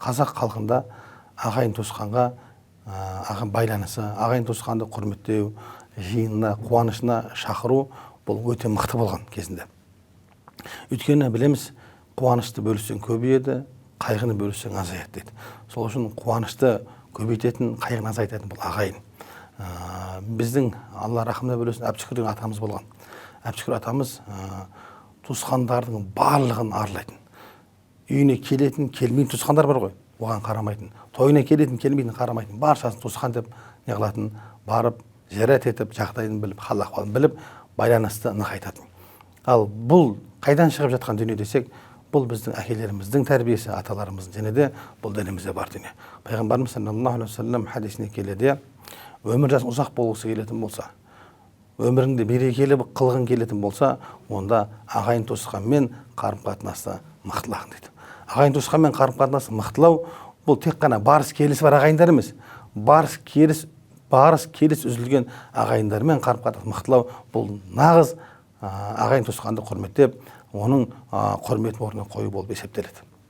Қазақ халқында ағайын туысқанға байланысы, ағайын туысқанды құрметтеу, жиынына, қуанышына шақыру бұл өте мықты болған кезінде. Өйткені білеміз, қуанышты бөліссең көбейеді, қайғыны бөліссең азаяды дейді. Сол үшін қуанышты көбейтетін, қайғыны азайтатын бұл ағайын. Біздің Алла рахымына бөлесін, Әбдішүкір деген атамыз болған. Әбдішүкір атамыз туысқандардың барлығын аралайтын. Үйіне келетін, келмейтін туысқандар бар ғой, оған қарамайтын. Тойына келетін, келмейтін қарамайтын. Баршасын туысқан деп не қылатын, барып зиярат етіп, жағдайын біліп, хал ахуалын біліп, байланысты нығайтатын. Ал бұл қайдан шығып жатқан дүние десек, бұл біздің әкелеріміздің тәрбиесі, аталарымыздың, және де бұл дінімізде бар дүние. Пайғамбарымыз саллаллаху алейхи уассалам хадисіне келеді, өмір жасың ұзақ болғысы келетін болса, өміріңді берекелі қылғың келетін болса, онда ағайын туысқанмен қарым-қатынасты мықтылағың дейді. Ағайын туысқанмен қарым-қатынасты мықтылау бұл тек қана барыс келісі бар ағайындар емес, барыс келіс үзілген ағайындармен қарым-қатынас мықтылау бұл нағыз ағайын туысқанды құрметтеп, оның құрметін орнына қою болып есептеледі.